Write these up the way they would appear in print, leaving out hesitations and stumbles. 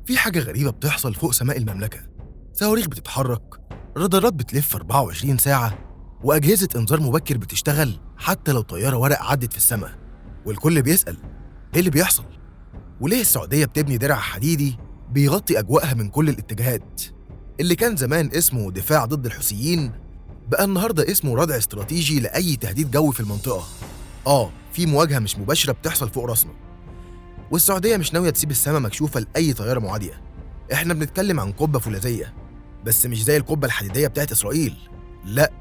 في حاجة غريبة بتحصل فوق سماء المملكة. صواريخ بتتحرك، رادارات بتلف 24 ساعة، وأجهزة إنذار مبكر بتشتغل حتى لو طيارة ورق عدت في السماء. والكل بيسأل إيه اللي بيحصل؟ وليه السعودية بتبني درع حديدي بيغطي أجواءها من كل الاتجاهات؟ اللي كان زمان اسمه دفاع ضد الحوثيين بقى النهاردة اسمه ردع استراتيجي لأي تهديد جوي في المنطقة. في مواجهة مش مباشرة بتحصل فوق راسنا، والسعودية مش ناوية تسيب السماء مكشوفة لأي طيارة معادية. احنا بنتكلم عن قبة فولاذية، بس مش زي القبة الحديدية بتاعت إسرائيل، لا،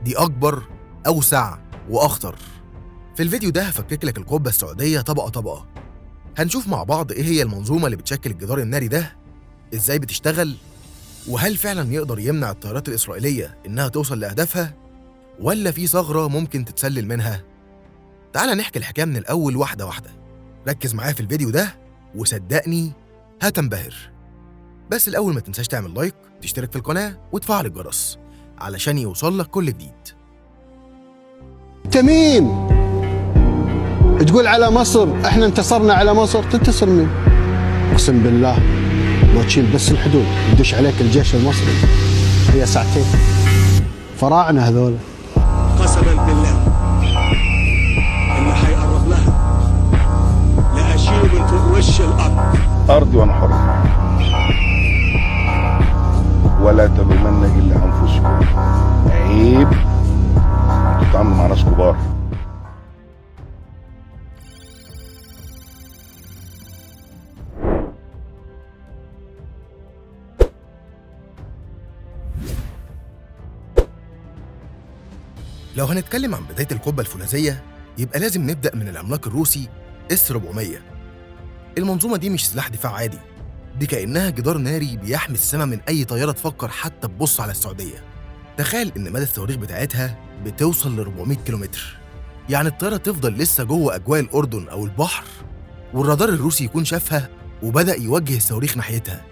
دي أكبر، أوسع، وأخطر. في الفيديو ده هفكك لك القبة السعودية طبقة طبقة. هنشوف مع بعض إيه هي المنظومة اللي بتشكل الجدار الناري ده، إزاي بتشتغل، وهل فعلا يقدر يمنع الطيارات الإسرائيلية إنها توصل لأهدافها، ولا في ثغرة ممكن تتسلل منها. تعال نحكي الحكاية من الأول واحدة واحدة. ركز معايا في الفيديو ده وصدقني هتنبهر. بس الأول ما تنساش تعمل like، تشترك في القناة، وتفعل الجرس علشان يوصل لك كل جديد. انت مين؟ تقول على مصر احنا انتصرنا على مصر، تنتصر مين؟ اقسم بالله لو تشيل بس الحدود يدش عليك الجيش المصري هي ساعتين. فراعنه هذول قسما بالله اللي هيقرب لها لا اشيله من فوق وش الارض. ارضي وانا حر، ولا تلومن الا انفسكم. عيب انتوا بتتعاملوا مع ناس كبار. لو هنتكلم عن بداية القبة الفولاذية يبقى لازم نبدأ من العملاق الروسي S-400. المنظومة دي مش سلاح دفاع عادي، دي كأنها جدار ناري بيحمي السماء من أي طيارة تفكر حتى تبص على السعودية. تخيل إن مدى الصواريخ بتاعتها بتوصل ل 400 كيلومتر، يعني الطيارة تفضل لسه جوه أجواء الأردن أو البحر والرادار الروسي يكون شافها وبدأ يوجه الصواريخ ناحيتها.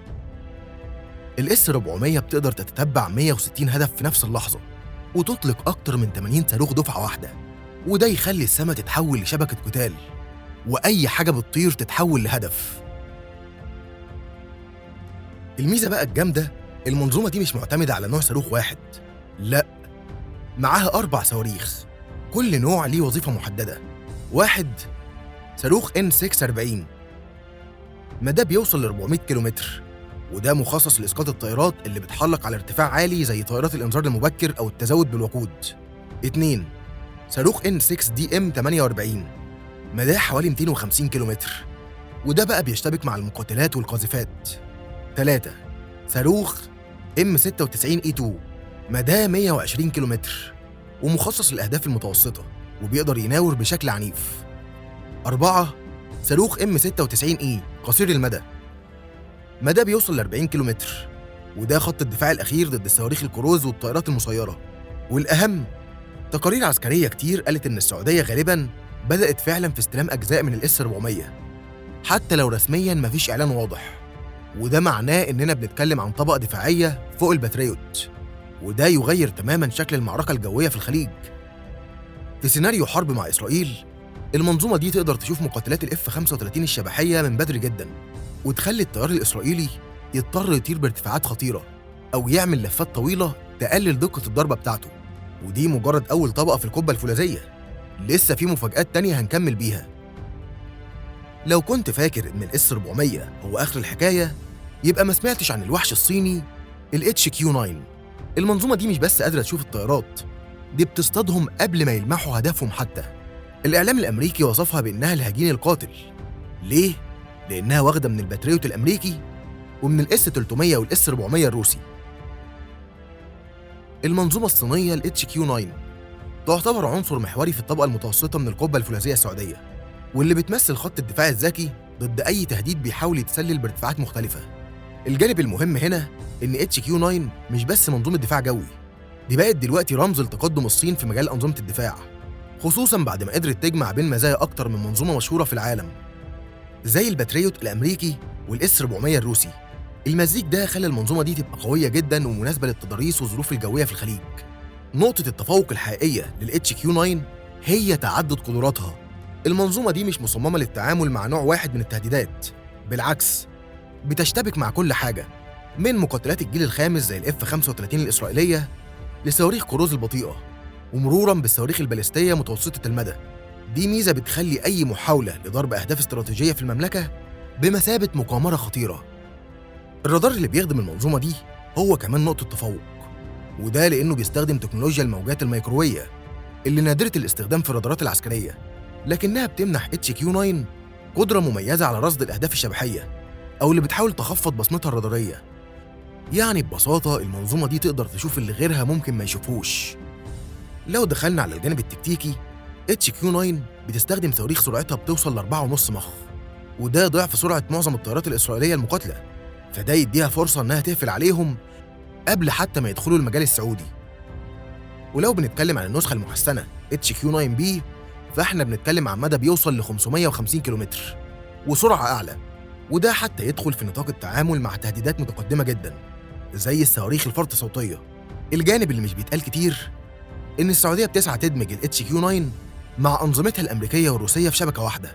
الS-400 بتقدر تتتبع 160 هدف في نفس اللحظة وتطلق أكتر من 80 صاروخ دفعة واحدة، وده يخلي السماء تتحول لشبكة قتال، وأي حاجة بتطير تتحول لهدف. الميزة بقى الجامدة، المنظومة دي مش معتمدة على نوع صاروخ واحد، لا، معاها 4 صواريخ كل نوع ليه وظيفة محددة. واحد، صاروخ N640، مداه بيوصل ل 400 كيلومتر، وده مخصص لإسقاط الطائرات اللي بتحلق على ارتفاع عالي زي طائرات الإنذار المبكر أو التزود بالوقود. 2، صاروخ N6DM48، مداه حوالي 250 كيلومتر، وده بقى بيشتبك مع المقاتلات والقاذفات. 3، صاروخ M96A2، مداه 120 كيلومتر ومخصص للأهداف المتوسطة وبيقدر يناور بشكل عنيف. 4، صاروخ M96E قصير المدى، مداه بيوصل ل 40 كيلومتر، وده خط الدفاع الأخير ضد الصواريخ الكروز والطائرات المسيرة. والأهم، تقارير عسكرية كتير قالت إن السعودية غالباً بدأت فعلاً في استلام أجزاء من الS-400، حتى لو رسمياً مفيش إعلان واضح، وده معناه إننا بنتكلم عن طبقة دفاعية فوق الباتريوت، وده يغير تماماً شكل المعركة الجوية في الخليج. في سيناريو حرب مع إسرائيل، المنظومة دي تقدر تشوف مقاتلات الF-35 الشبحية من بدري جداً، وتخلي الطيار الإسرائيلي يضطر يطير بارتفاعات خطيرة أو يعمل لفات طويلة تقلل دقة الضربة بتاعته. ودي مجرد أول طبقة في القبة الفولاذية، لسه في مفاجآت تانية هنكمل بيها. لو كنت فاكر إن الS-400 هو آخر الحكاية، يبقى ما سمعتش عن الوحش الصيني الHQ-9. المنظومة دي مش بس قادرة تشوف الطيارات، دي بتصطادهم قبل ما يلمحوا هدفهم حتى. الإعلام الأمريكي وصفها بإنها الهجين القاتل. ليه؟ لأنها واخدة من الباتريوت الأمريكي ومن الS-300 والS-400 الروسي. المنظومة الصينية الHQ-9 تعتبر عنصر محوري في الطبقة المتوسطة من القبة الفولاذية السعودية، واللي بتمثل خط الدفاع الذكي ضد أي تهديد بيحاول يتسلل بارتفاعات مختلفة. الجانب المهم هنا إن HQ-9 مش بس منظومة دفاع جوي، دي بقت دلوقتي رمز لتقدم الصين في مجال أنظمة الدفاع، خصوصاً بعد ما قدرت تجمع بين مزايا أكتر من منظومة مشهورة في العالم زي الباتريوت الأمريكي والS-400 الروسي. المزيج ده خلى المنظومة دي تبقى قوية جداً ومناسبة للتضاريس والظروف الجوية في الخليج. نقطة التفوق الحقيقية للHQ-9 هي تعدد قدراتها. المنظومة دي مش مصممة للتعامل مع نوع واحد من التهديدات، بالعكس بتشتبك مع كل حاجة، من مقاتلات الجيل الخامس زي ال F-35 الإسرائيلية لصواريخ كروز البطيئة، ومرورا بالصواريخ البالستية متوسطة المدى. دي ميزة بتخلي أي محاولة لضرب أهداف استراتيجية في المملكة بمثابة مقامرة خطيرة. الرادار اللي بيخدم المنظومة دي هو كمان نقطة تفوق، وده لأنه بيستخدم تكنولوجيا الموجات الميكروية اللي نادرة الاستخدام في الرادارات العسكرية، لكنها بتمنح HQ-9 قدرة مميزة على رصد الأهداف الشبحية أو اللي بتحاول تخفض بصمتها الرادارية. يعني ببساطة المنظومة دي تقدر تشوف اللي غيرها ممكن ما يشوفوش. لو دخلنا على الجانب التكتيكي، HQ-9 بتستخدم صواريخ سرعتها بتوصل ل 4.5 مخ، وده ضعف سرعة معظم الطيارات الإسرائيلية المقاتلة، فده يديها فرصة إنها تقفل عليهم قبل حتى ما يدخلوا المجال السعودي. ولو بنتكلم عن النسخة المحسنة HQ-9B، فإحنا بنتكلم عن مدى بيوصل ل 550 كيلومتر وسرعة أعلى، وده حتى يدخل في نطاق التعامل مع تهديدات متقدمة جدا زي الصواريخ الفرط صوتية. الجانب اللي مش بيتقال كتير إن السعودية بتسعى تدمج ال HQ-9 مع أنظمتها الأمريكية والروسية في شبكة واحدة.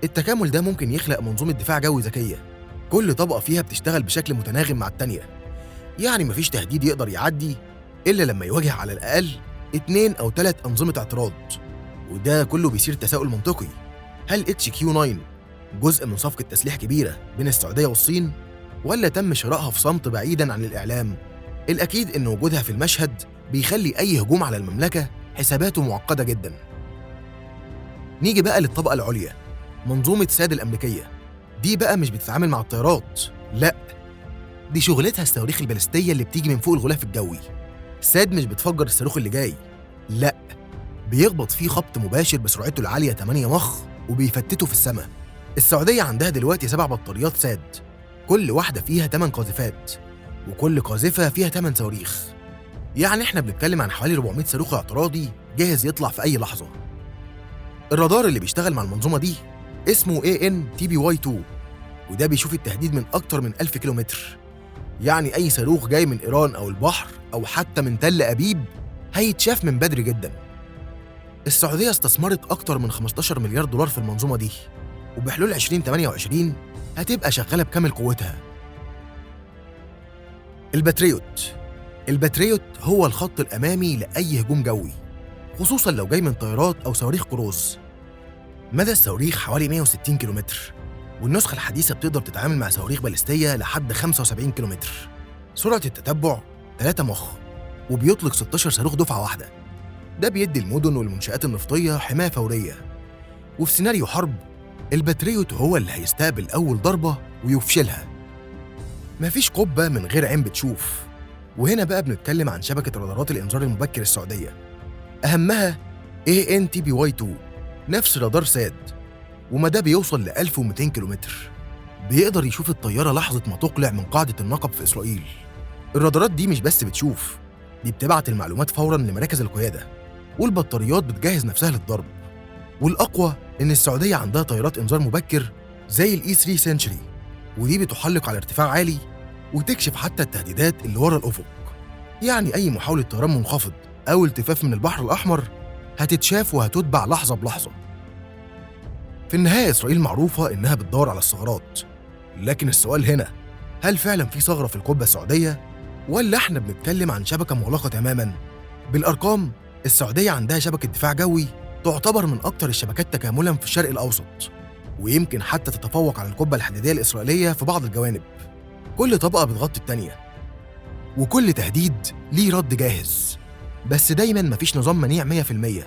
التكامل ده ممكن يخلق منظومة دفاع جوي ذكية، كل طبقة فيها بتشتغل بشكل متناغم مع التانية، يعني مفيش تهديد يقدر يعدي إلا لما يواجه على الأقل 2 أو 3 أنظمة اعتراض. وده كله بيثير تساؤل منطقي، هل HQ-9 جزء من صفقة تسليح كبيرة بين السعودية والصين، ولا تم شرائها في صمت بعيداً عن الإعلام؟ الأكيد إن وجودها في المشهد بيخلي أي هجوم على المملكة حساباته معقدة جداً. نيجي بقى للطبقة العليا، منظومة ساد الأمريكية. دي بقى مش بتتعامل مع الطيارات، لأ، دي شغلتها الصواريخ البالستية اللي بتيجي من فوق الغلاف الجوي. ساد مش بتفجر الصاروخ اللي جاي، لأ، بيخبط فيه خبط مباشر بسرعته العالية 8 مخ وبيفتته في السماء. السعودية عندها دلوقتي 7 بطاريات ساد، كل واحدة فيها 8 قاذفات، وكل قاذفة فيها 8 صواريخ. يعني احنا بنتكلم عن حوالي 400 صاروخ اعتراضي جاهز يطلع في أي لحظة. الرادار اللي بيشتغل مع المنظومة دي اسمه AN/TPY-2، وده بيشوف التهديد من أكتر من 1000 كيلومتر. يعني أي صاروخ جاي من إيران أو البحر أو حتى من تل أبيب هيتشاف من بدري جدا. السعودية استثمرت أكتر من 15 مليار دولار في المنظومة دي، وبحلول 2028 هتبقى شغالة بكامل قوتها. الباتريوت هو الخط الأمامي لأي هجوم جوي، خصوصا لو جاي من طيارات أو صواريخ كروز. مدى الصواريخ حوالي 160 كيلومتر، والنسخة الحديثة بتقدر تتعامل مع صواريخ باليستية لحد 75 كيلومتر. سرعة التتبع 3 مخ، وبيطلق 16 صاروخ دفعة واحدة. ده بيدي المدن والمنشآت النفطية حماية فورية. وفي سيناريو حرب، الباتريوت هو اللي هيستقبل أول ضربة ويفشلها. مفيش قبة من غير عين بتشوف. وهنا بقى بنتكلم عن شبكة رادارات الإنذار المبكر السعودية، أهمها AN/TPY-2، نفس رادار ساد، ومداه بيوصل ل 1200 كيلومتر. بيقدر يشوف الطيارة لحظة ما تقلع من قاعدة النقب في إسرائيل. الرادارات دي مش بس بتشوف، دي بتبعت المعلومات فوراً لمراكز القيادة، والبطاريات بتجهز نفسها للضرب. والأقوى إن السعودية عندها طيارات إنذار مبكر زي ال E-3 Sentry، ودي بتحلق على ارتفاع عالي وتكشف حتى التهديدات اللي ورا الأفق. يعني أي محاولة طيران منخفض أو التفاف من البحر الأحمر هتتشاف وهتتبع لحظة بلحظة. في النهاية إسرائيل معروفة إنها بتدور على الثغرات، لكن السؤال هنا، هل فعلا في ثغرة في القبة السعودية، ولا إحنا بنتكلم عن شبكة مغلقة تماما؟ بالأرقام، السعودية عندها شبكة دفاع جوي تعتبر من أكتر الشبكات تكاملا في الشرق الأوسط، ويمكن حتى تتفوق على القبة الحديدية الإسرائيلية في بعض الجوانب. كل طبقة بتغطي التانية، وكل تهديد ليه رد جاهز، بس دايما مفيش نظام منيع 100%.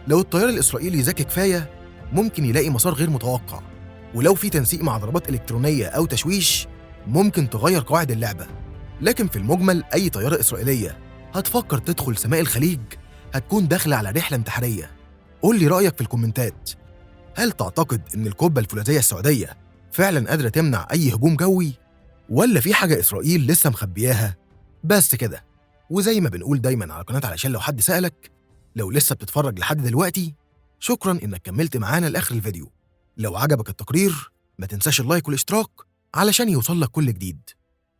لو الطيار الإسرائيلي ذكي كفاية ممكن يلاقي مسار غير متوقع، ولو في تنسيق مع ضربات إلكترونية أو تشويش ممكن تغير قواعد اللعبة. لكن في المجمل أي طيارة إسرائيلية هتفكر تدخل سماء الخليج هتكون داخلة على رحلة انتحارية. قول لي رأيك في الكومنتات، هل تعتقد إن القبة الفولاذية السعودية فعلاً قادرة تمنع أي هجوم جوي، ولا في حاجة إسرائيل لسه مخبياها؟ بس كده، وزي ما بنقول دايماً على قناة علشان لو حد سألك، لو لسه بتتفرج لحد دلوقتي شكراً إنك كملت معانا لآخر الفيديو. لو عجبك التقرير ما تنساش اللايك والاشتراك علشان يوصلك كل جديد.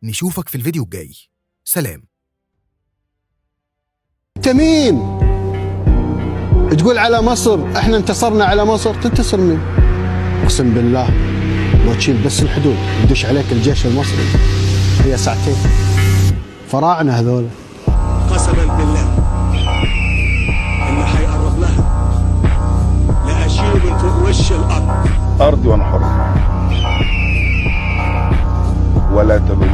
نشوفك في الفيديو الجاي، سلام. انت مين؟ تقول على مصر احنا انتصرنا على مصر، تنتصر مين؟ اقسم بالله لو تشيل بس الحدود يدش عليك الجيش المصري هي ساعتين. فراعنه هذول. قسما بالله اللي هيقرب لها لأشيله من فوق وش الأرض. ارضي وانا حر، ولا تلومن